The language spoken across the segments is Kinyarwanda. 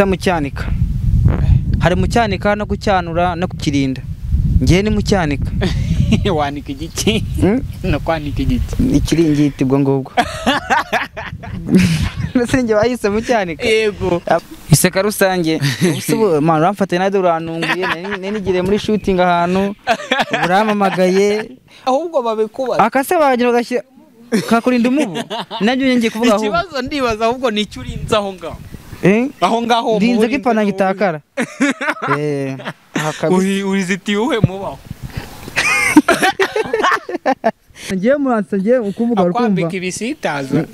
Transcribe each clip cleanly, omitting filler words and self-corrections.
Mu Cyanika hari mu Cyanika no kucyanura no kukirinda. Ngiye ni mu Cyanika. Wanika igiki? No kwanika igiki. Ikiringiti ubwo ngubwo. Mbese njye bahise mu Cyanika. Yego. Iseka rusange. Ubu man uramfate nawe urantunguye nigire muri shooting ahantu uramamagaye ahubwo babikubaza. Akase bagira bagashyira kakurinda umubu. Nabyo ngiye kuvuga ahubwo. Ikibazo ndibaza ahubwo ni icyo urinze aho ngaho. Aho ngaho ndinze ko ipantaro itakara. Urizitiye uhe mubaho. Ngiye muransa ngiye ukuvuga urukumva. Akwambika ibisitaza.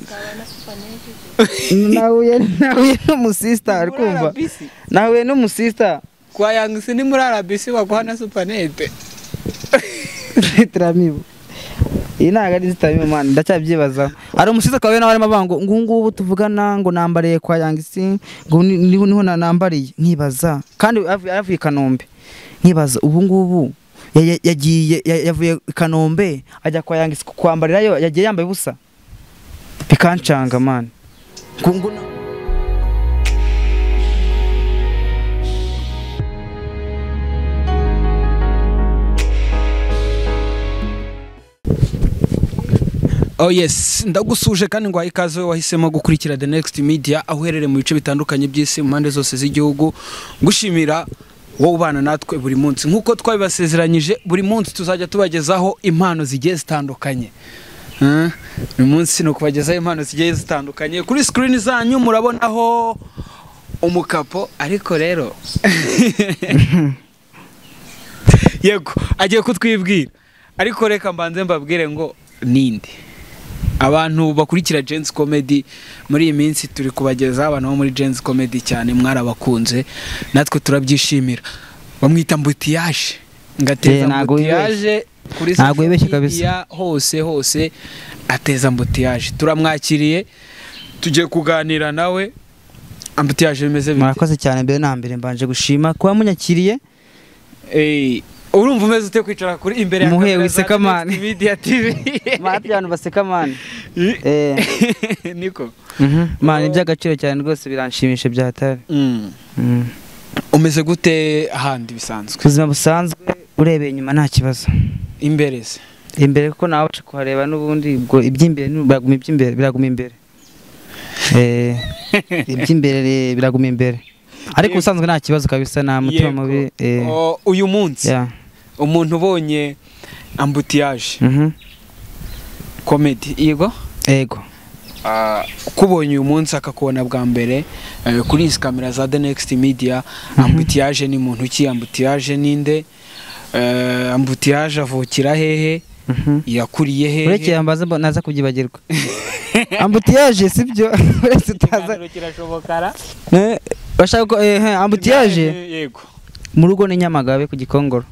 Nahuye n'umusista urukumva. Nahuye n'umusista. Kwa yangisi ni muri RBC baguha na supanete. Tramibu. Iyi ntago ari zitamibu man ndacyabyibaza. Ari umusista kawe nawe arimo abango ngo ngubu tuvugana ngo nambariye kwa yangisi ngo niho nambariye nkibaza kandi avuye Kanombe nkibaza ubu ngubu yagiye yavuye Kanombe ajya kwa yangisi kwambarirayo yagiye yambaye ubusa bikancanga man. Oh yes, ndagusuje kandi ngo ikaze wahisemo gukurikira The Next Media aho uherereye mu bice bitandukanye by'isi mu mpande zose z'igihugu. Gushimira wowe ubana natwe buri munsi nkuko twabibasezeranyije buri munsi tuzajya tubagezaho impano zigiye zitandukanye. Buri munsi no kubagezaho impano zigiye zitandukanye. Kuri screen zanyu murabonaho umukapo ariko rero yego agiye kutwibwira ariko reka mbanze mbabwire ngo ninde. Abantu bakurikira Gen-Z Comedy muri iyi minsi turi kubageza abantu bo muri Gen-Z Comedy cyane mwarabakunze natwe turabyishimira. Bamwita Mbutiyaje ngateza Mbutiyaje kuri ntago yibeshye kabisa hose hose ateza Mbutiyaje. Turamwakiriye tugiye kuganira nawe. Mbutiyaje bimeze bite? Murakoze cyane. Mbere na mbere mbanje gushima kuba munyakiriye. Urumva umeze ute kwicara kuri imbere ya muhe wiseka man Media TV? Mati abantu baseka man. Niko. Man iby'agaciro cyane rwose biranshimisha byahatari. Umeze gute ahandi bisanzwe? Ubuzima busanzwe urebeye inyuma nta kibazo. Imbere se? Imbere kuko nawe uca kuhareba n'ubundi ubwo iby'imbere biraguma iby'imbere biraguma imbere. Iby'imbere biraguma imbere. Ariko usanzwe nta kibazo kabisa nta mutima mubi. Uyu munsi umuntu ubonye Ambutiyaje Comedy yego yego kubonye uyu munsi akakubona bwa mbere kuri izi kamera za The Next Media, Ambutiyaje ni muntu ki? Ambutiyaje ninde? Ambutiyaje avukira hehe? Yakuriye hehe? Ureke yambaza naza kubyibagirwa. Ambutiyaje sibyo uretse utaza kirashobokara. Bashaka ko Ambutiyaje yego mu rugo ni Nyamagabe ku Gikongoro.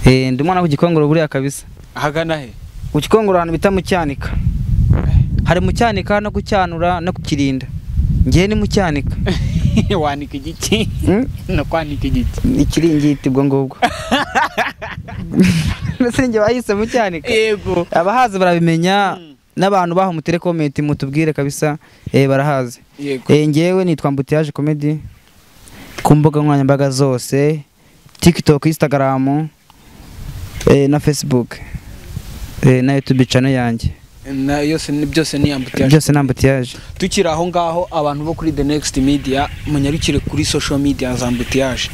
Ndi umwana ku Gikongoro buriya kabisa. Ahagana he? Ku Gikongoro ahantu bita mu Cyanika. Hari mu Cyanika no kucyanura no kukirinda. Ngiye ni mu Cyanika. Wanika igiki? No kwanika igiki. Ikiringiti ubwo ngubwo. Mbese njye bahise mu Cyanika. Yego. Abahazi barabimenya. N'abantu baho mutere comment mutubwire kabisa barahazi. Ngewe nitwa Mbutiyaje Comedy ku mbuga nkoranyambaga zose TikTok, Instagram na Facebook na YouTube channel yanjye. Na yose ni byose ni Ambutiyaje. Byose ni Ambutiyaje. Tukiri aho ngaho abantu bo kuri The Next Media munyarukire kuri social media za Ambutiyaje.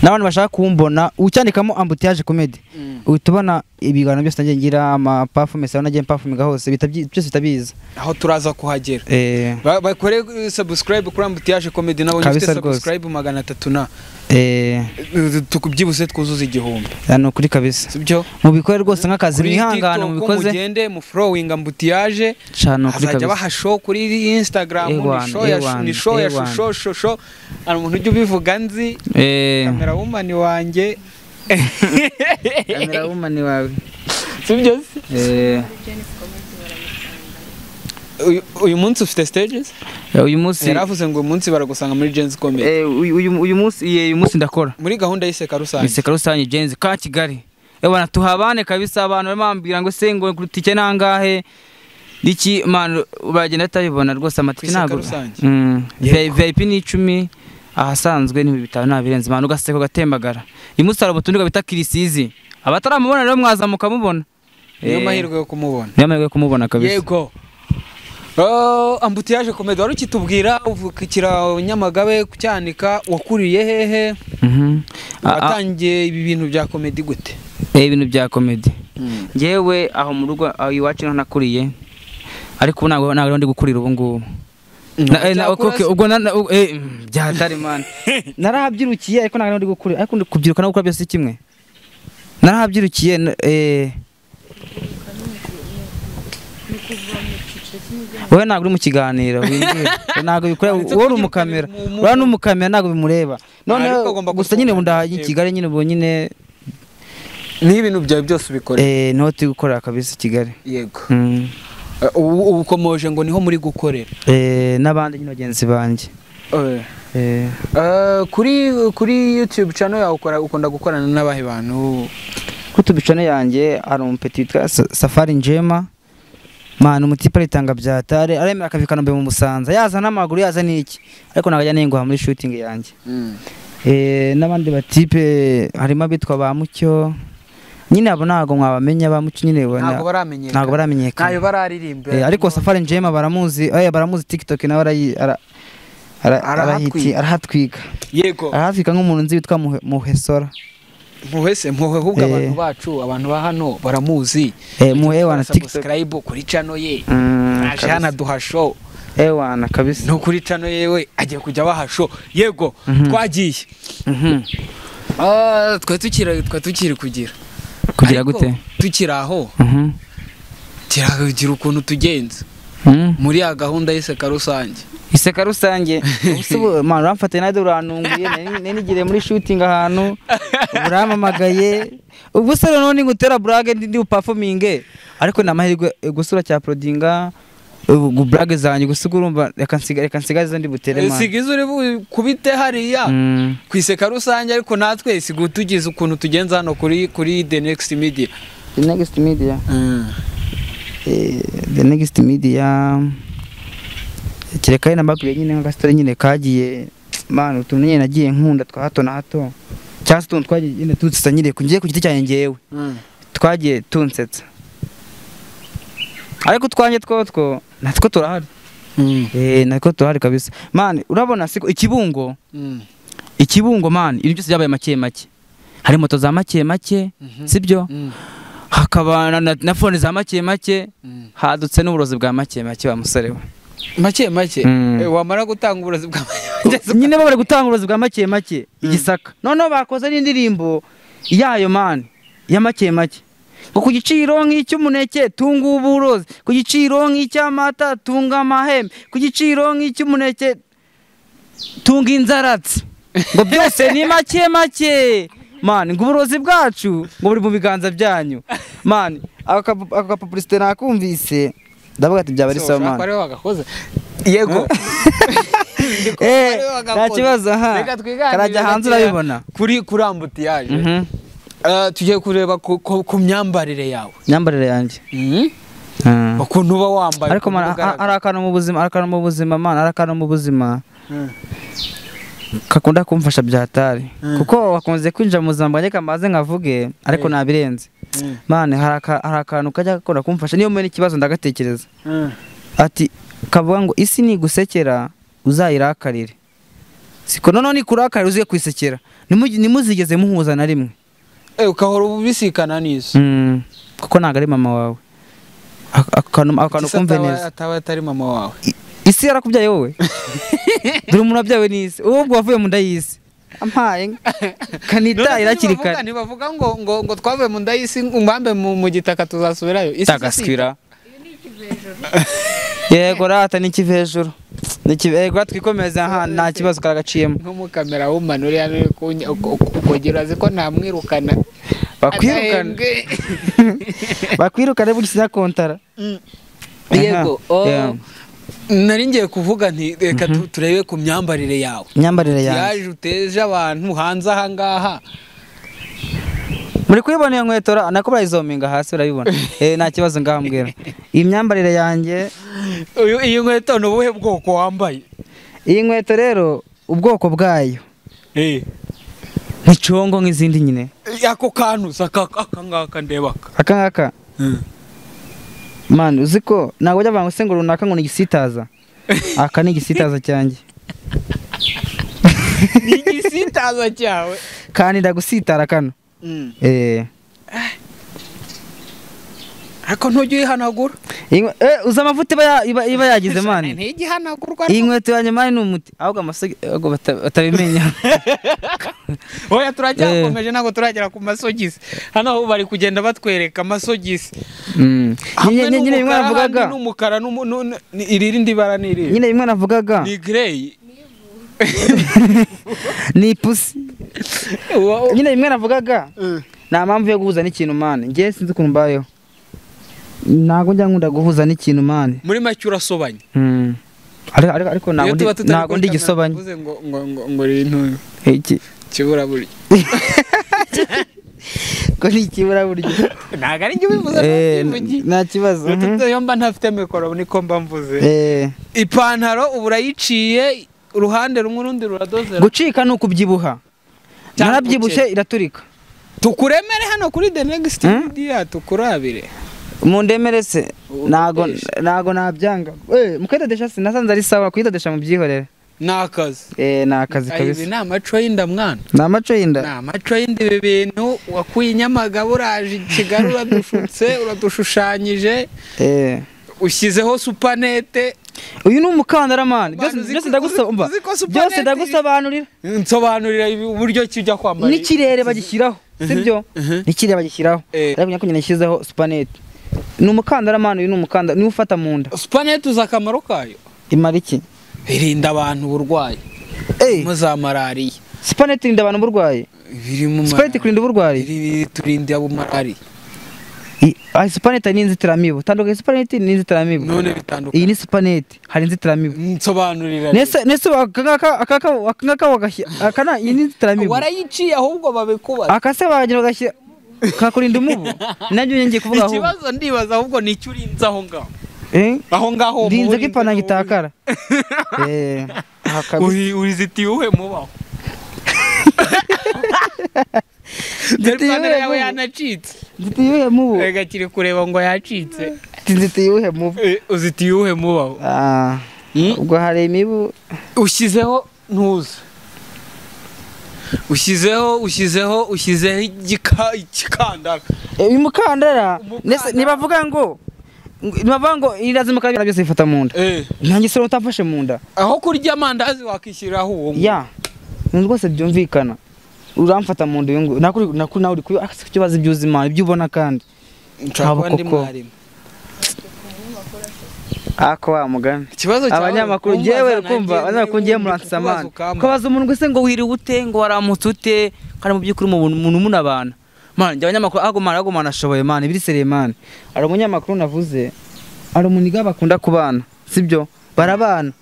N'abantu bashaka kumbona ucyandikamo Ambutiyaje Comedy uhita ubona ibiganiro byose nagiye ngira ama performance aho nagiye performinga hose byose bitabiza aho turaza kuhagera. Bakore subscribe kuri Ambutiyaje Comedy nabonye ufite subscribe 300 na tukubyibuse twuzuza 1000. No kuri kabisa. Sibyo mubikore rwose nk'akazi mwihangane mubikoze mugende mu following Ambutiyaje cyane kuri kabisa. Azajya baha show kuri Instagram ni show ya ni show ya show show show ari umuntu ujye ubivuga nzi kamera woman wanjye. Kamera woman wawe sibyo se? Uyu munsi ufite stages? Uyu munsi yaravuze ngo uyu munsi baragusanga muri Gen-Z Comedy. Uyu munsi ndakora muri gahunda y'iseka rusange. Iseka rusange Gen-Z ka Kigali. Bana tuhabane kabisa abantu barimo bambwira ngo se ngo tike nangahe. Iki man uragenda atabibona rwose amatike ntabwo. VIP ni 10 ahasanzwe ni 5 ntabirenze man ugaseka ugatembagara. Imusara butundi bita Kirisizi. Abataramubona rero mwaza mukamubona. Niyo mahirwe yo kumubona. Niyo mahirwe yo kumubona kabisa. Yego. Ambutiyaje Comedy wari ukitubwira uvukira Nyamagabe kucyanika wakuriye hehe? Watangiye ibi bintu bya comedy gute? Ibintu bya comedy. Ngewe aho mu rugo iwacu nakuriye ariko ntabwo ndi gukurira ubu ngubu. Ubwo byatari man. Narahabyirukiye ariko ntabwo ndi gukurira ariko kubyiruka no gukora byose kimwe. Narahabyirukiye wowe ntabwo uri mu kiganiro ntabwo bikora wowe uri umukamera wowe n'umukamera ntabwo bimureba none gusa nyine ndahaye Kigali nyine ubu nyine ni ibintu byawe byose ubikora niho turi gukorera kabisa Kigali. Yego. Ubu ukomoje ngo niho muri gukorera n'abandi nyine bagenzi banjye. Kuri YouTube channel yawe ukunda gukorana n'abahe bantu? Kuri YouTube channel yanjye hari umupeti witwa Safari Njema. Man umutipa ritanga byatare aremera akavikana mbe mu Musanza yaza n'amaguru yaza n'iki ariko nagajya nenguha muri shooting yanjye. N'abandi batipe harimo abitwa ba Mucyo nyine abo ntago mwabamenya ba Mucyo nyine ntago baramenyekana ntayo bararirimba ariko Safari Njema baramuzi baramuzi TikTok nawe arahatwika. Yego arahatwika nk'umuntu nzi witwa Muhesora. Muhese muhe ahubwo abantu bacu abantu ba hano baramuzi. Muhe wana TikTok subscribe kuri channel ye. Aje hana duha show. Wana kabisa. No kuri channel yewe agiye kujya baha show. Yego twagiye. Twe tukiri kugira. Kugira gute? Tukiri aho. Kiragira ukuntu tugenza. Muri ya gahunda y'iseka rusange. Iseka rusange ubu man uramfate nawe urantunguye nenigire muri shooting ahantu uramamagaye ubu se none ngutera brag ndi performing ariko namahirwe gusura cya prodinga ubu brag zanjye gusuga urumva reka nsigaze ndi butere man sigize uri kubite hariya kwiseka rusange ariko natwe sigutugize ukuntu tugenza hano kuri The Next Media. The Next Media. The Next Media kireka na mbabwiye nyine nka story nyine kagiye man utuntu nyine nagiye nkunda twa hato na hato cyangwa se utuntu twagiye nyine tutsetsa nyine ngiye ku giti cyanjye ngewe twagiye tunsetsa ariko twanjye twotwo natwo turahari natwo turahari kabisa man urabona siko ikibungo ikibungo man ibintu byose byabaye make make hari moto za make make sibyo hakaba na phone za make make hadutse n'uburozi bwa make make wa musore we make make wamara gutanga uburozi bwa make nyine bari gutanga uburozi bwa make make igisaka noneho bakoze n'indirimbo yayo man ya make make ngo ku giciro nk'icy'umuneke tunga uburozi ku giciro nk'icy'amata tunga amahembe ku giciro nk'icy'umuneke tunga inzaratsi ngo byose ni make make man ngo uburozi bwacu ngo buri mu biganza byanyu man aka publicité nakumvise ndavuga ati byaba ari sawa man. Yego. Nta kibazo ha. Karajya hanze urabibona. Kuri ambutiyaje. Tugiye kureba ku myambarire yawe. Myambarire yanjye. Ukuntu uba wambaye. Ariko man arakana mu buzima, arakana mu buzima man, arakana mu buzima. Kakunda kumfasha byatari. Kuko wakunze kwinjira mu buzima bwanjye kamaze nkavuge ariko nabirenze. Man hari akantu kajya gakora kumfasha niyo mbona ikibazo ndagatekereza. Ati kavuga ngo isi ni gusekera uzayirakarire. Siko none ni kurakarira uziye kwisekera. Nimuzigeze muhuza na rimwe. Ukahora ubisikana n'isi. Kuko ntago ari mama wawe. Akantu kumve neza. Ataba atari mama wawe. Isi yarakubyaye wowe. Dore umuntu wabyawe n'isi. Wowe ubwo wavuye mu nda y'isi. Ampaye kanita irakiri kare. Ntibavuga ngo ngo twavuye mu nda y'isi umbambe mu gitaka tuzasubirayo. Isi tagaswira. Yego rata ni kivejuru. Yego twikomeza aha nta kibazo karagaciyemo. Nk'umukamera w'umanuri hano ukogera azi ko ntamwirukana. Bakwirukana. Bakwirukana bugisinya kontara. Yego. Nari ngiye kuvuga nti reka turebe ku myambarire yawe. Myambarire yawe. Yaje uteje abantu hanze aha ngaha. Muri kuyibona iyo nkweto nako barayizominga hasi urabibona. Nta kibazo ngambwira. Iyi myambarire yanjye iyi nkweto ni ubuhe bwoko wambaye? Iyi nkweto rero ubwoko bwayo. Ni congo nk'izindi nyine. Ako kantu aka ngaka ndeba aka. Aka ngaka? Man uziko ntabwo ujya banga ngo runaka ngo ni igisitaza. Aka ni igisitaza cyanjye. Ni igisitaza cyawe. Kandi ndagusitara kano. Ariko ntujye uyihanagura. Uza amavuta iba yagize mani. Ntigihanagurwa. Iyi nkweto yanjye mani ni umuti. Ahubwo amasogi batabimenya. Oya turacyakomeje ntabwo turagera ku masogisi. Hano bari kugenda batwereka amasogisi. Nyine bimwe navugaga. N'umukara irindi bara ni iri. Nyine bimwe navugaga. Ni grey. Ni ipusi. Nyine bimwe navugaga. Nta mpamvu yo guhuza n'ikintu mani. Njye sinzi ukuntu mbayeho. Ntabwo njya nkunda guhuza n'ikintu mani. Muri make urasobanye. Ariko ntabwo ndi gisobanye. Uvuze ngo ngo ngo ngo rintu. Iki kibura buryo. Ko ni kibura buryo. Ntabwo ari njye ubivuze n'uvugi. Nta kibazo. Iyo mba ntafite mikoro niko mba mvuze. Ipantaro ubu urayiciye uruhande rumwe urundi ruradozera. Gucika ni ukubyibuha. Narabyibushye iraturika. Tukuremere hano kuri The Next Media tukurabire. Mundemere se ntago nabyanga. Mukidodesha se nasanze ari sawa kuyidodesha mu byihorere. Nakazi. Nakazi kabisa. Ibi ni amaco y'inda mwana. Ni amaco y'inda. Ni amaco y'inda ibi bintu wakuye Nyamagabe uraje Kigali uradushutse uradushushanyije. Ushyizeho supanete. Uyu ni umukandara man. Byose ndagusaba. Byose ndagusobanurira. Nsobanurira uburyo ki ujya kwambara. N'ikirere bagishyiraho. Sibyo? N'ikirere bagishyiraho. Ariko nyako nyine nshyizeho supanete. Ni umukandara man, uyu ni umukandara niwe ufata mu nda. Supanete uza akamaro kayo? Imara iki? Irinda abantu uburwayi. Mu za malariya. Supanete irinda abantu uburwayi? Supanete ikurinda uburwayi? Iturinda malariya. Supanete ni inzitiramibu. Tandukanye supanete ni inzitiramibu. None bitandukanye. Iyi ni supanete, hari inzitiramibu. Nsobanurira. Nese akangaka wagashyira akana iyi ni inzitiramibu. Warayiciye ahubwo babikubaza. Akase bagira bagashyira kakurinda umubu. Nabyo ngiye kuvuga ahubwo. Ikibazo ndibaza ahubwo ni icyo urinze aho ngaho. Aho ngaho ndinze ko ipantaro itakara. Urizitiye uhe mubaho. Ipantaro yawe yanacitse. Nzitiye uhe mubu. Rega kiri kureba ngo yacitse. Nzitiye uhe mubu. Uzitiye uhe mubaho. Ubwo hari imibu ushyizeho ntuza. Ushyizeho igikandara. Uyu mukandara nibavuga ngo irazimuka byose bifata mu nda. Nanjye se utamfashe mu nda. Aho kurya amandazi wakishyiraho uwo. Ya. Rwose byumvikana. Uramfata mu nda uyu nguyu. Nakuri nawe uri kuyo ikibazo iby'uzima ibyo ubona kandi. Nshaka ndi mwarimu. Ako wa mugani. Ikibazo cyawe abanyamakuru ngewe kumva abanyamakuru ngiye muransamana. Kabaza umuntu ngo se ngo wiriwe ute ngo waramutse ute kandi mu by'ukuri umuntu munabana. Man njye abanyamakuru agomana ashoboye man ibiri sereye man. Ari umunyamakuru navuze ari umuniga bakunda kubana sibyo barabana.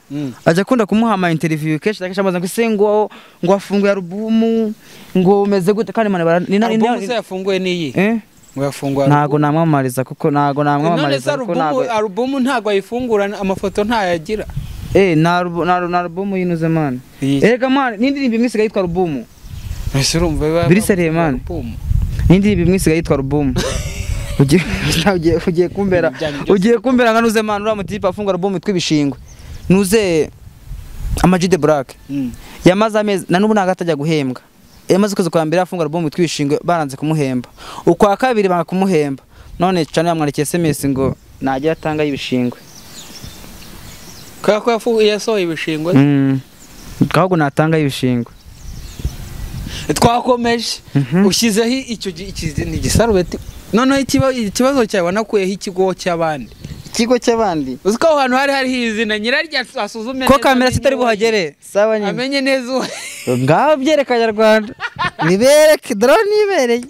Ajya akunda kumuha ama interview kenshi kenshi amaza ngo se ngo afunguye alubumu ngo umeze gute kandi man ni alubumu se yafunguye niyi. Ngo yafungura ntago namwamamariza kuko ntago namwamamariza kuko ntago alubumu ntago ayifungura amafoto ntayagira. Na alubumu yinuze man. Erega man n'indirimbo imwe isigaye yitwa alubumu. Ese urumva biri sereye man. N'indirimbo imwe isigaye yitwa alubumu. Ugiye kumbera ugiye kumbera nka nuze man uriya mutipe afunga alubumu yitwa ibishingwe. Nuze Ama G The Black. Yamaze amezi na n'ubu ntago atajya guhembwa. Yamaze ukwezi kwa mbere afunga alubumu yitwa ibishingwe baranze kumuhemba. Ukwa kabiri banga kumuhemba. None cyane yamwandikiye SMS ngo najya atanga ibishingwe. Kubera ko yasohoye ibishingwe. Ahubwo natanga ibishingwe. Twakomeje ushyizeho icyo ni igisarubeti. Noneho ikibazo cyawe wanakuyeho ikigo cy'abandi. Ikigo cy'abandi uzi ko aho hantu hari hariho izina nyiraryo asuzume ko kamera kitari buhagere sawa nyine amenye neza uwo ngaho byereka Abanyarwanda nibereke drone nibereye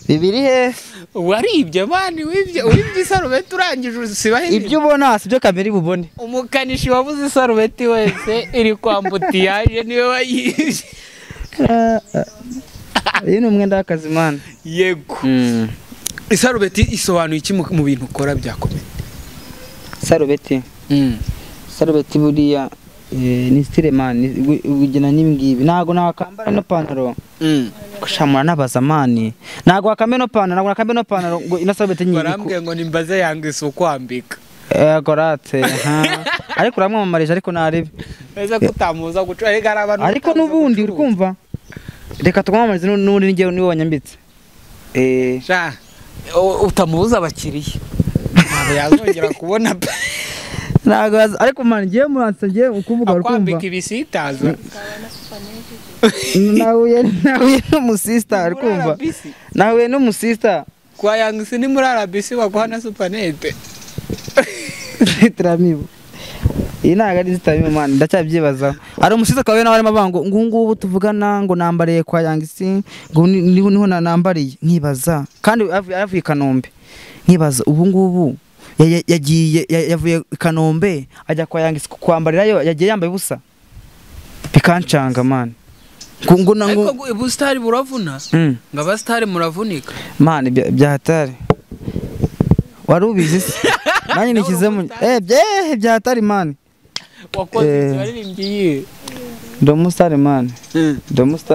bibiri he waribye mani wibye isarubeti urangije usibaho ibyo ubona sibyo kamera ibubone umukanishi wabuze isarubeti wese iri kwa ambutiyaje niwe wayibye. Uyu ni umwenda w'akazi man. Yego. Isarubeti isobanuye iki mu bintu ukora bya comedy? Sarubeti. Sarubeti buriya ni style man, ugena n'ibingibi. Ntago nakambara no pantaro. Kushamura nabaza man. Ntago wakambara no pantaro, ntago nakambara no pantaro ngo ino sarubeti nyingi. Barambwiye ngo nimbaze yanga isukwambika. Gorate. Ariko uramwamamarije ariko narebe. Ese kutamuza guca ariko ari abantu. Ariko nubundi uri kumva. Reka twamamarize n'ubundi ngiye niwe wanyambitse. Sha utamubuza abakiriya. Ntabwo yazongera kubona pe. Ntabwo ariko man ngiye muranse ngiye ukuvuga uri kumva. Akwambika ibisitaza. Nahuye n'umusista uri kumva. Nahuye n'umusista. Kwa yangisi ni muri RBC baguha na supanete. Tramibu. Iyi ntabwo ari inzitiramibu man, ndacyabyibazaho. Hari umusizi twahuye nawe arimo avuga ngo ngubu tuvugana ngo nambariye kwa Yangisi, ngo niho nambariye, nkibaza. Kandi yavuye i Kanombe. Nkibaza ubu ngubu yagiye yavuye i Kanombe ajya kwa Yangisi kwambarirayo, yagiye yambaye ubusa. Bikancanga man. Ngo ariko ubusitari buravuna. Ngo abasitari muravunika. Man byahatari. Wari ubizi se? Nanjye nikizemo byahatari man. Wakoze waririmbye iyihe? Ndi umusitari man.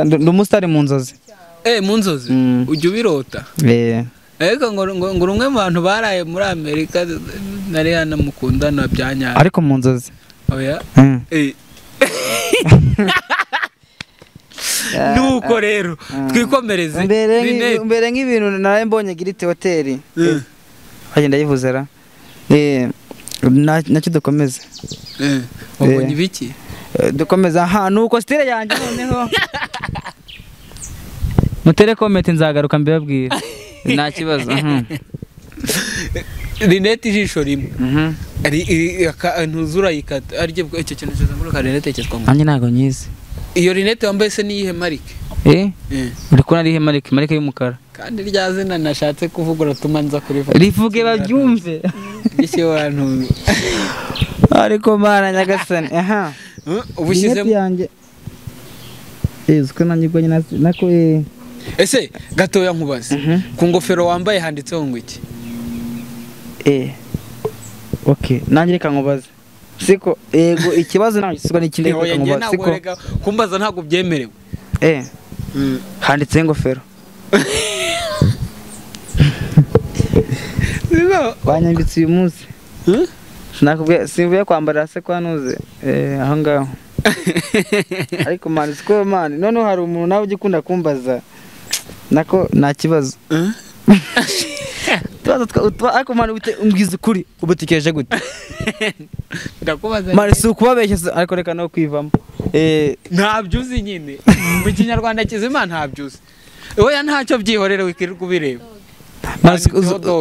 Ndi umusitari mu nzozi. Mu nzozi? Ujya ubirota? Ariko ngo rumwe mu bantu baraye muri Amerika nari yanamukundana byanyara. Ariko mu nzozi. Oya. Nuko rero twikomereze. Mbere nk'ibintu naraye mbonye Girite Hotel. Agenda yivuze ra. Nacyo dukomeze. Wabonye ibiki? Dukomeza ha nuko style yanjye noneho. Mutere comment nzagaruka mbibabwira. Nta kibazo. Rinete ijisho rimwe. Ntuzura yikata arye icyo kintu kizenguruka rinete cyitwa ngo. Nanjye ntago nyizi. Iyo rinete wambaye se ni iyihe marike? Uri kubona ari iyihe marike? Marike y'umukara. Kandi rya zina nashatse kuvuga uratuma nza kurivuga. Rivuge babyumve. Gishye wantu. Ariko mana nyagasani. Aha. Ubushyizemo yanjye. Uziko nanjye ubwo nako Ese gatoya nkubaze. Ku ngofero wambaye handitseho ngo iki? Okay, nanjye reka nkubaze. Siko yego ikibazo ntabwo gisubwa n'ikindi reka nkubaze. Siko kumbaza ntabwo byemerewe. Handitseho ingofero. Banyambitse uyu munsi. Sinakubwiye simvuye kwambara se kwa nuze aho ngaho. Ariko man siko man noneho hari umuntu nawe ugikunda kumbaza. Nako nta kibazo. Ariko man umbwiza ukuri ubutekereje gute? Ndakubaza. Man si ukubabeshya ariko reka no kwivamo. Ntabyo uzi nyine. Mu Kinyarwanda kizima ntabyo uzi. Oya ntacyo byihorere wikirirwa ubireba.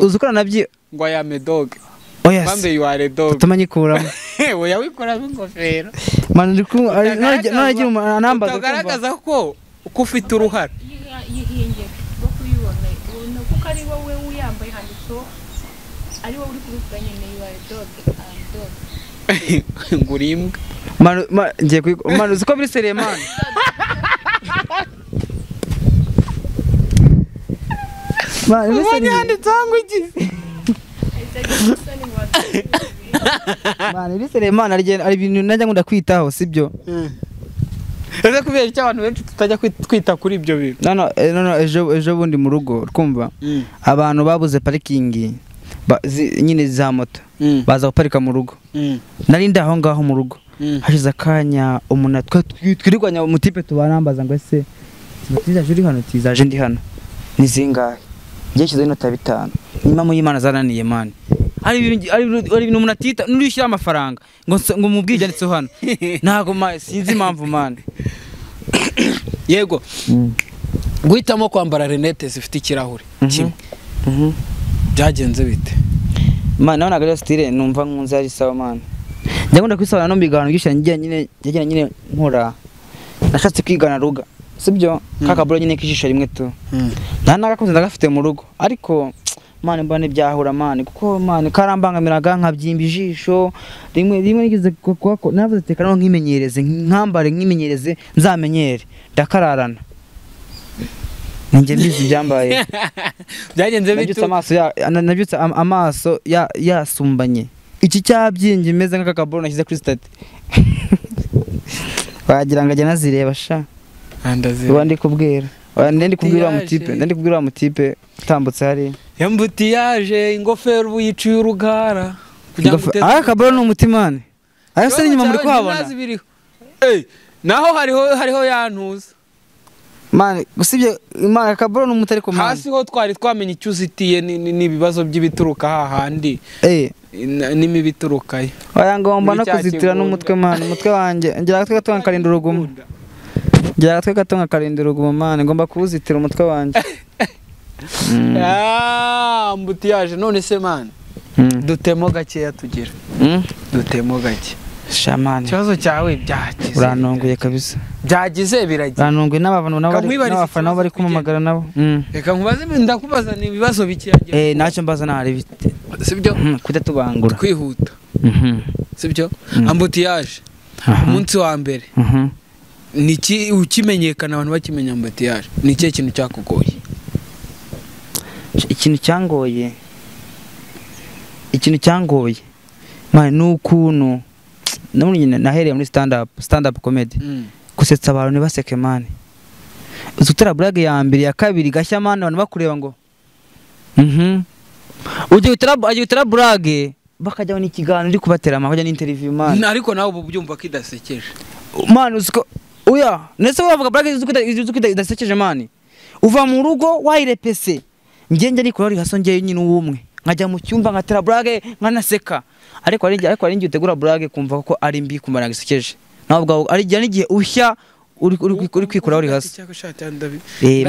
Uzukora nabyo ngo I am a dog. Oya. Bambe you are a dog. Tumanyikuramo. Oya wikoramo ingofero. Man ndi kumwe anambaza utagaragaza ko ufite uruhare. Yihinge bwo kuyibona ubona kuko ari wowe uyambaye handitseho ari wowe uri kubivuga nyine you are a dog, I am dog. Nguri imbwa. Man ngiye man uziko biri seriye man. Man handitseho ngo iki? Man biri seriye man ari ibintu najya ngunda kwitaho sibyo? Ese kubera icyo abantu benshi tutajya kwita kuri ibyo bintu. No ejo bundi mu rugo twumva abantu babuze parking nyine za moto baza guparika mu rugo. Nari ndi aho ngaho mu rugo. Hashize akanya umuntu twirirwanya umutipe tubarambaza ngo ese tizaje uri hano tizaje ndi hano. Ni zingahe? Ngiye kizo inota 5. Nyuma mu y'Imana zananiye man. Ari ibintu umuntu atita nurishyira amafaranga ngo mubwije yanditseho hano. Ntago sinzi impamvu man. Yego. Guhitamo kwambara rinete zifite ikirahure kimwe. Byagenze bite? Man nabonaga ari style numva nkunze ari sawa man. Njya kwisobanura no mbigano byishyira nyine nyine nkora. Nashatse kwigana ruga. Sibyo kakaburo nyine kijisho rimwe tu. Nta nagakunze ndagafite mu rugo ariko man mbone byahura man kuko man karambangamiraga nkabyimba ijisho rimwe rimwe nigeze kuko navuze teka no nkimenyereze nkambare nkimenyereze nzamenyere ndakararana. Ninjye mbizi ibyambaye. Byagenze Nabyutse bite? Amaso ya nabyutse amaso yasumbanye. Iki cyabyingi imeze nk'akakaburo nashyize kuri stati. Wagira ngo ajya nazireba sha. Andazi. Uba ndi kubwira. Ndi kubwira wa Ambutiyaje. mutipe, ndi kubwira wa mutipe utambutse hariya. Embutiyaje, ingofero ubu yiciye urugara. Kugira ngo uteze. Aka kaburo ni umutimani. Aya se inyuma muri kuhabona. Ntazi biriho. Eh, naho hariho yantuza. Man, usibye Imana akaburo ni umuti ariko man. Hasi ho twari twamenye icyo uzitiye ni ibibazo by'ibituruka hahandi. N'imibi iturukayo. Oya ngomba Muri no cya kuzitira kigunda. n'umutwe man, umutwe wanjye. Ngira agatwe gato nkakarinda urugumo. Ngira agatwe gato nkakarinda urugumo man, ngomba kuwuzitira umutwe wanjye. Ah, ambutiyaje none se man. Dutemo gakeya tugira. Dutemo gake. Shamani. Ikibazo cyawe byagize. Uranongoye kabisa. Byagize biragiye. Uranongoye n'abantu nabo bari Kamwibarize n'abafana nabo bari ikibazo kumamagara nabo. Reka nkubaze, ndakubaza ni ibibazo bikeya ngiye. Ntacyo mbaza ntari bite. Sibyo? Kudatubangura. Kwihuta. Sibyo? Ambutiyaje. Umunsi wa mbere. Niki ukimenyekana abantu bakimenya ambutiyaje? Ni ikihe kintu cyakugoye? Ikintu cyangoye. Ikintu cyangoye. Man, n'ukuntu namwe nyine nahereye muri stand up comedy. Gusetsa abantu ntibaseke man. Uzutera blague ya mbere ya kabiri gashya man, abantu bakureba ngo Ugiye utera blague bakajya n'ikiganiro uri kubatera amahoro n'interview man. Ariko nawe ubu byumva ko idasekeje. Man, uziko oya, nese wavuga blague uzuko idasekeje man. Uva mu rugo wayirepese. Ngiye nikora uri haso ngiye nyine uwumwe. Nkajya mu cyumba nkatera blague nkanaseka. Ariko ari ngiye utegura blague kumva ko ari mbi kumva nagisekeje. Ntabwo ari gihe n'igihe ushya uri kwikora uri hasi.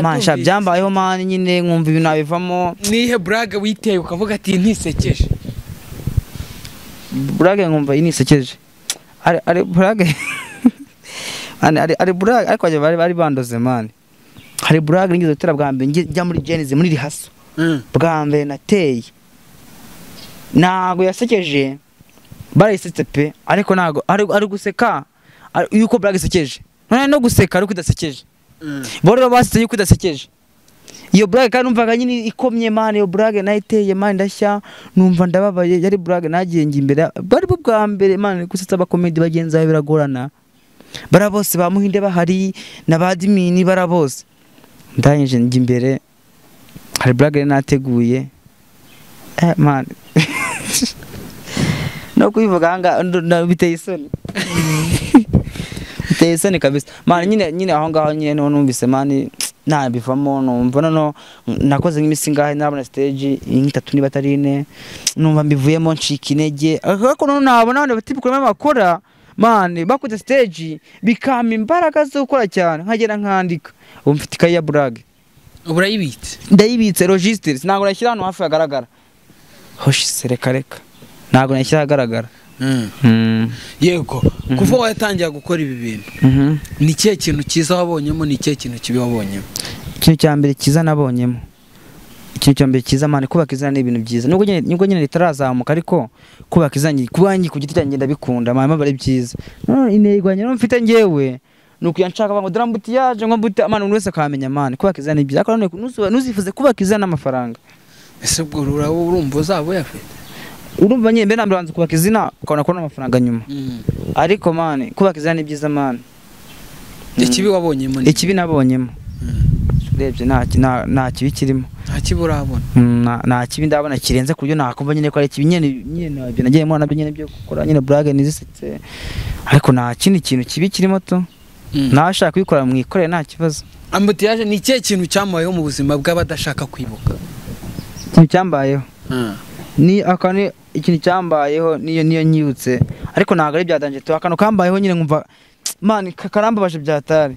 Man sha byambayeho man nyine nkumva ibintu nabivamo. Nihe blague witeye ukavuga ati ntisekeje? Blague nkumva inisekeje. Ari blague. Ari blague ariko bari bandoze man. Hari blague ngize gutera bwa mbere njya muri Genesis muri rihaso. Bwa mbere nateye. Ntago yasekeje. Barayisetse pe ariko ntago ari guseka yuko blague isekeje. None no guseka ariko idasekeje. Bo rero basetse yuko idasekeje. Iyo blague kandi numvaga nyine ikomye man, iyo blague nayiteye man ndashya numva ndababaye. Yari blague nagiye ngi imbere bari bwo bwa mbere man, gusetsa abakomedi bagenzi bawe biragorana. Bara bose ba Muhinde bahari na ba Dimini bara bose. Ndangije ngi imbere hari blague nateguye. Man. No kubivuga hanga biteye isoni. Biteye isoni kabisa. Man nyine aho ngaho nyine no numvise man nabivamo numva no nakoze nk'imisi ngahe narabona stage nk'itatu niba atari ine numva mbivuyemo ncika intege. Ariko none nabona abandi batibikora bakora man bakoze stage bikama imbaraga zo gukora cyane nkagera nkandika. Ubu mfite ikayi ya blague. Urayibitse? Ndayibitse register ntabwo nashyira hano hafi hagaragara. Hoshi sereka reka. Ntabwo nashyira ahagaragara. Yego, kuva watangiye gukora ibi bintu. Ni ikihe kintu cyiza wabonyemo, ni ikihe kintu kibi wabonyemo? Ikintu cya mbere cyiza nabonyemo. Ikintu cya mbere cyiza man, kubaka izina ni ibintu byiza. Nubwo nyine ritarazamuka ariko kubaka izina kubanyi ku giti cyanjye ndabikunda, mama bari byiza. None intego yanjye mfite ngewe nuko yanshaka ngo drambutiyaje ngo mbute man umuntu wese akamenya man, kubaka izina ni byiza. Ariko none nuzifuze kubaka izina n'amafaranga. Ese ubwo urumva uzaba uyafite? Urumva nyine mbere nambere banza kubaka izina ukabona kubona amafaranga nyuma. Ariko man kubaka izina ni byiza man. Ikibi wabonyemo ni? Ikibi nabonyemo. Urebye nta kibi kirimo. Nta kibi urabona? Nta kibi ndabona kirenze ku buryo nakumva nyine ko ari kibi nyine ibyo nagiye mbona nabyo nyine byo gukora nyine blague nizisetse. Ariko nta kindi kintu kibi kirimo to. Nashaka kubikora mwikorere nta kibazo. Ambutiyaje ni ikihe kintu cyamubayeho mu buzima bw'abadashaka kwibuka? Ikintu cyambayeho. Ni akani ikintu cyambayeho niyo nyibutse ariko ntago ari byadanje to akano kambayeho nyine nkumva man karambabaje byatari.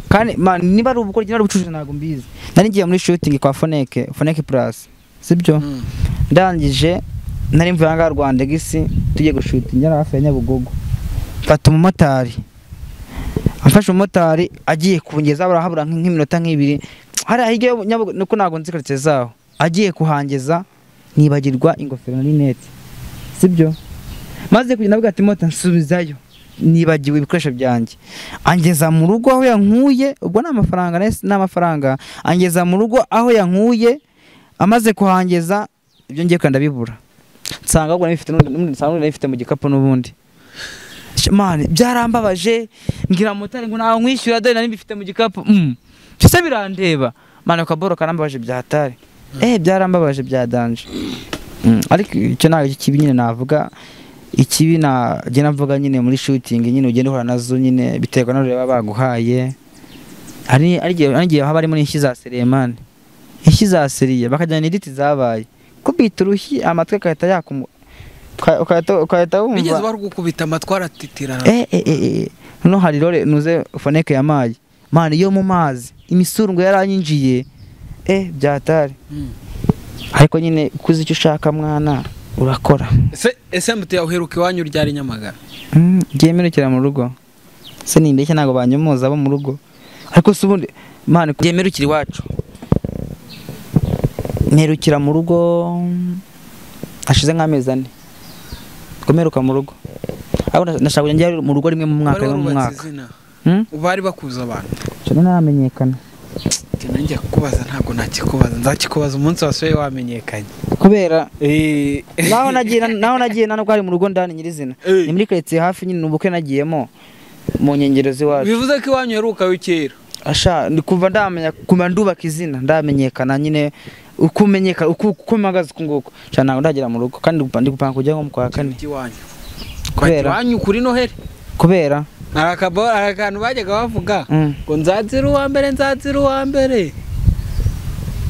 Kandi man niba ari ubukora cyangwa ubucuruzi ntago mbizi. Nari ngiye muri shooting kwa Foneke Plus. Sibyo? Ndangije nari mvuye nga Rwanda gisi tugiye gushutinga hafi ya Nyabugogo. Mfata umumotari. Amfashe umumotari agiye kungeza barahabura nk'iminota nk'ibiri. Hari ahige Nyabugogo nuko ntago nzi quartier zaho. Agiye kuhangeza nibagirwa ingofero na lunette. Sibyo? Maze kugenda avuga ati mota nsubizayo. Nibagiwe ibikoresho byanjye. Angeza mu rugo aho yankuye, ubwo n'amafaranga n'amafaranga. Angeza mu rugo aho yankuye, amaze kuhangeza ibyo ngiye kwenda bibura. Nsanga ubwo nabifite n'ubundi, nsanga nabifite mu gikapu n'ubundi. Man, byarambabaje, ngira motari ngo nawe nkwishyura dore nari mbifite mu gikapu. Cyose birandeba. Man, akaboro karambabaje byahatari. Byarambabaje bya danger. Ariko icyo ntabwo kibi nyine navuga. Ikibi na jye navuga nyine muri shooting nyine ugenda uhura nazo nyine biterwa n'ureba baguhaye. Hari igihe haba harimo n'inshyi za Selemani, inshyi za Seriye bakajyana edit zabaye kubita urushyi amatwi akahita yakumu ukahita wumva bigeze barugukubita amatwi aratitira. No hari rore nuze foneke yamaye man yo mu mazi imisurungo yaranyinjiye byatari. Ariko nyine kuzi icyo ushaka mwana urakora. Ese mute uheruka iwanyu ryari Nyamagana? Ngiye mperukira mu rugo. Se nimbeshya ntago banyomoza abo mu rugo. Ariko se ubundi man ngiye mperukira iwacu. Mperukira mu rugo ashize nk'amezi 4. Komeruka mu rugo. Aho nashaka kujya njya mu rugo rimwe mu mwaka rimwe mu mwaka. Bari bakuza abantu. Cyane naramenyekana. Nanjye kukubaza ntabwo nakikubaza, nzakikubaza umunsi wasuye wamenyekanye. Kubera naho nagiye nubwo ari mu rugo ndani nyirizina. Ni muri quartier hafi nyine ubukwe nagiyemo mu nkengero z'iwacu. Bivuze ko iwanyu heruka wikera. Asha ndi kuva ndamenya kuma ndubaka izina ndamenyekana nyine ukumenyeka uko mpagaze uku nguku. Cyane ntabwo ndagera mu rugo kandi ndi gupanga kujya nko mu kwa kane. Iwanyu. Kubera iwanyu kuri Noheli. Kubera akantu bajyaga bavuga ngo nzazira uwa mbere nzazira uwa mbere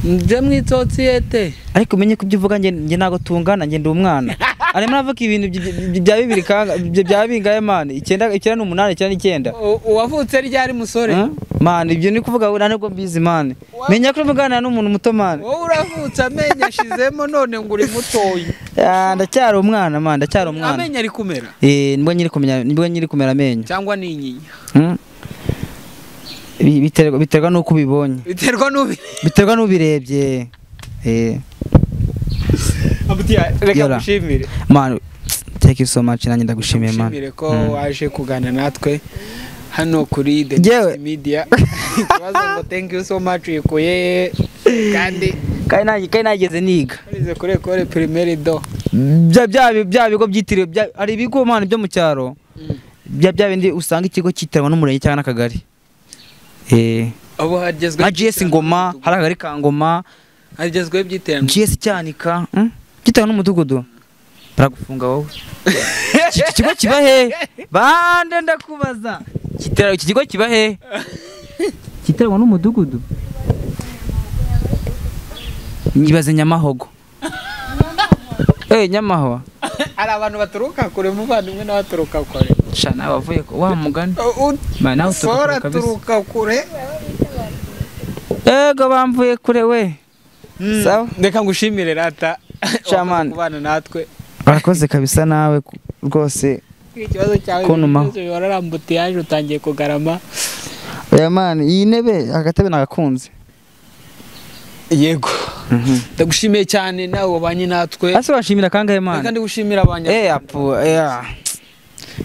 nje mu isosiyete. Ariko umenye ko ibyo uvuga nge ntago tungana, nge ndi umwana. Arimo aravuga ibintu bya bibiri kanga bya bingaye man 9 9 8 9 9. Uwavutse ryari musore? Man ibyo ni kuvuga ntabwo mbizi man. Menya ko mugana n'umuntu muto man. Wowe uravutse amenye ashizemo none ngo uri mutoyi. Ndacyari umwana man, ndacyari umwana. Amenye ari kumera. Nibwo nyiri kumenya, nibwo nyiri kumera amenyo. Cyangwa ni inyinya. Biterwa nuko ubibonye. Biterwa n'ubirebye. Amutiya reka gushimire. Man, thank you so much, nanjye ndagushimiye man. Gushimire ko waje kuganira natwe hano kuri The Next Media. Ikibazo ngo thank you so much uyikuye kandi kandi nageze niga. Nize kuri école primaire do. Bya bigo byitiriwe ari ibigo man byo mu cyaro. Bya bindi usanga ikigo cyitiranwa n'umurenge cyangwa n'akagari. Abo hagezwe nka GS Ngoma, hari akagari ka Ngoma, hagezwe byiteranwa GS Cyanika, byiteranwa n'umudugudu. Baragufunga wowe. Iki kigo kiba he? Bande ndakubaza. Iki kigo kiba he? Cyiteranwa n'umudugudu. Nyibaze Nyamahogo. Nyamahwa. Ari abantu baturuka kure muvandimwe n'abaturuka kure. Sha nawe wavuye wa mugani. Ma nawe uturuka kure. Ego bamvuye kure we. Sawa. Ndeka ngushimire rata. Chaman. Kubana natwe. Barakoze kabisa nawe rwose. Ikibazo cyawe wararambutiyaje utangiye kugarama. Oya man, iyi ntebe agatebe nagakunze. Yego. Ndagushimiye cyane nawe wabanye natwe. Ase washimira kangahe man? Reka ndigushimira abanyarwanda. Apu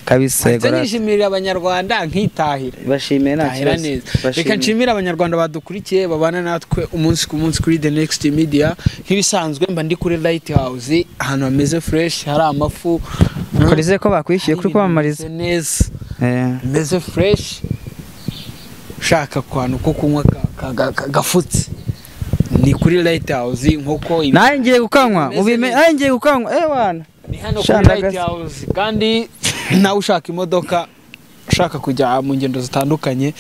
kabisa yego. Nshimira abanyarwanda nkitahira. Bashimiye nta kibazo. Reka nshimira abanyarwanda badukurikiye babana natwe umunsi ku munsi kuri The Next Media. Nk'ibisanzwe mba ndi kuri Lighthouse ahantu hameze fresh, hari amafu. Korizeye ko bakwishyuye kuri kwamamariza. Neza. Meze fresh. Ushaka kwantu ko kunywa gafutse. Ni kuri Lighthouse nkoko naye ngiye gukanywa ubime naye ngiye gukanywa wana ni hano kuri Lighthouse. Kandi nawe ushaka imodoka, ushaka kujya mu ngendo zitandukanye,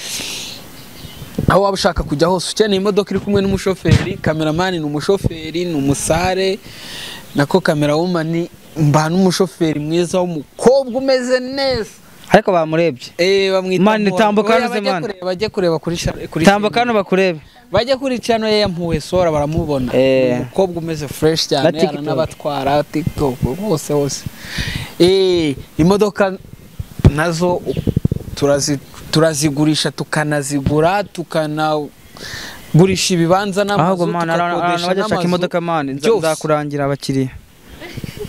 aho waba ushaka kujya hose ukeneye imodoka iri kumwe n'umushoferi, cameraman ni umushoferi, ni umusare nako camera woman, mba n'umushoferi mwiza w'umukobwa umeze neza. Ariko bamurebye. Bamwita man, tambuka hano man. Bajye kureba kuri tambuka hano bakurebe. Bajye kuri channel ye ya Mpuhwe Sora baramubona. Umukobwa umeze fresh cyane, aranabatwara TikTok hose hose. Imodoka nazo turazigurisha tukanazigura, tukanagurisha ibibanza n'amazu, tukakodesha n'amazu. Imodoka man nzakurangira abakiriya.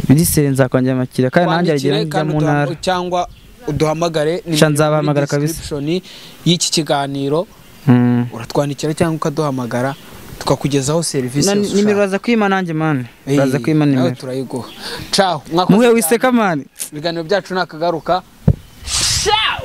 Minisitiri nzakongera amakiriya kandi nanjye agira njya mu ntara cyangwa Uduhamagare. Sha, nzabahamagara kabisa. Description y'iki kiganiro, uratwandikira cyangwa ukaduhamagara, tukakugezaho serivisi yose Nimero ushaka. uraza kwima nanjye man, uraza kwima Nawe nimero. turayiguha. Ciao, mwakoze Muhe cyane. wiseka man. Ibiganiro byacu nakagaruka. Ciao.